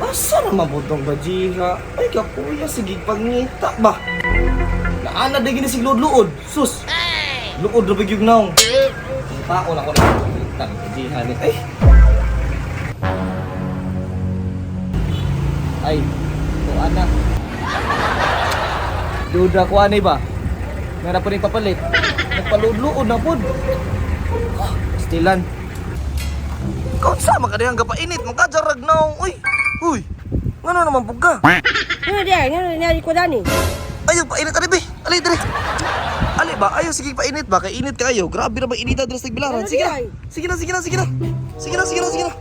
Asa na mabutong bajiha? Ay, kapuya, sige pangita ba? Naana di gini sig luod-luod. Sus! Luod ra ba gyud naong. Ang tao na ko na tang bajiha ni. Ay. Ay, kuan na. Duda ko ani ba? Meron pa rin papalit. Nagpaluod-luod na pod. Stilan. Ikaw sa makadihang kapainit, makajarag naong. Uy, uy. Ngano naman pug ka? Ano di ay? Ano niya ko dani? Ayaw, painit ali be. Ali diri. Ali ba? Ayaw sige painit ba? Kay init kayo. Grabe ra ba inita diri sa Tagbilaran. Ano Sige di na. ay? Sige na, sige na, sige na. Sige na, sige na, sige na.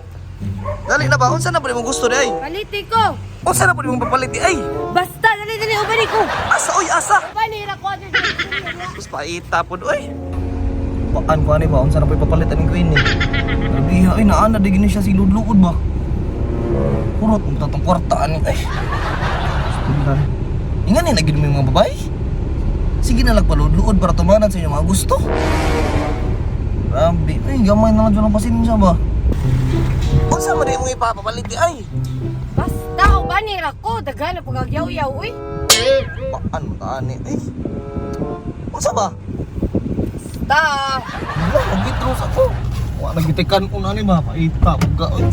Dali na ba? Unsa na ba imong gusto di ay? Paliti ko. Unsa na ba imong papalit di ay? Basta dali dali ubani ko. Asa oy, asa. Ubani ra ko dali. Tapos paita pod oy. Paan ko ani ba? Unsa na po ipapalit aning queen ni? Grabe ay naana di gini siya si ludluod ba? Kurot ang tatong kwarta ani ay. Stilan. Ingan ni lagi mo yung mga babae. Sige na lang paludluod para tumanan sa inyong mga gusto. Grabe, ay gamay na lang dyan ang pasensya ba? Unsa man imong ipapapalit di ay? Basta ubani ra ko daghan na pagagyaw-yaw uy. Paan mo ta ani ay? Unsa ba? Basta. Wala, nag-withdraw sa ako. Wala, nagitikan ko na ni ba? Paita, buga, oy.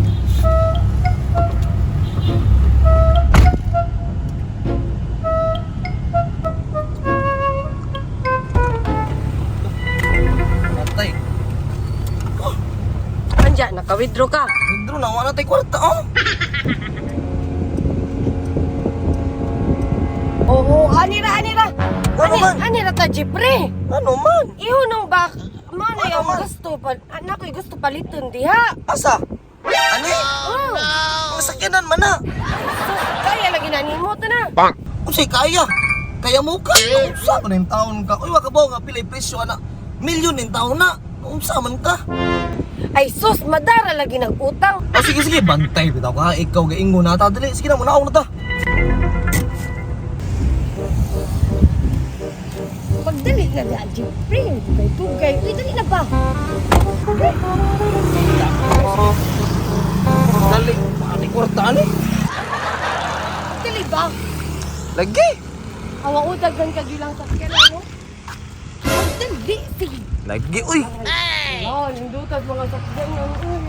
Patay. Anja naka-withdraw ka. Withdraw na, wala tayo kwarta, oh. Oo, ani ra ani ra. Ano Ani man? ani ra ta Jeffrey. Ano man? Iho nang bak mo na Ano yung man? gusto pa. Anak ko gusto paliton diha. Asa? Ani? Oh. Mga sakyanan man na. Sus, kaya lagi na nimo to na. Unsay kaya? Kaya mo ka? Unsa man yung taon ka? Uy, waka ba nga pilay presyo ana? Milyon yung taon na. Unsa man ka? Ay sus, madara lagi nag-utang. Oh, sige, sige, bantay bitaw ka. Ikaw gaingon na ta. Dali, sige na, munaong na ta. Pagdali na di Jeffrey, tugay tugay. Uy, dali na ba? Dali, pati kwarta ani. Dali ba? Lagi. Awa ko daghan kag ilang sakyan ano? Pagdali sige. Lagi, uy. Ay! Oh, nindutag mga sakyan ano. Uy.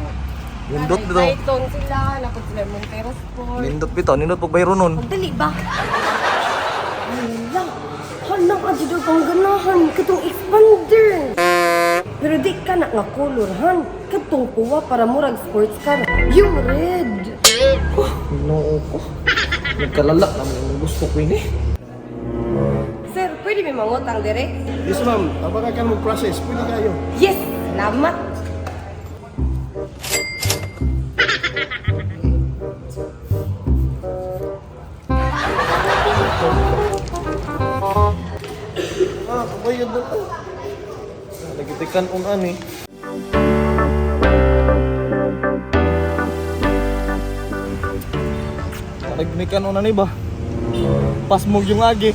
Nindot Nanay bitaw. Triton sila, napod sila Montero Sport. Nindot bitaw, nindot pag bayro nun. Pagdali ba? Hala, hala ka dito kang ganahan, katong expander. Pero di ka na nga color, han. Katong kuwa para murag sports car. Yung red. Ginoo ko. Nagkalala naman yung gusto ko ini. Sir, pwede may mangutang dire? Yes, ma'am. Abangan ka mo process. Pwede kayo. Yes, salamat. Ah, kabayad na to. Nagitikan on ani. Nagnikan on ani ba? Pasmog yung agi.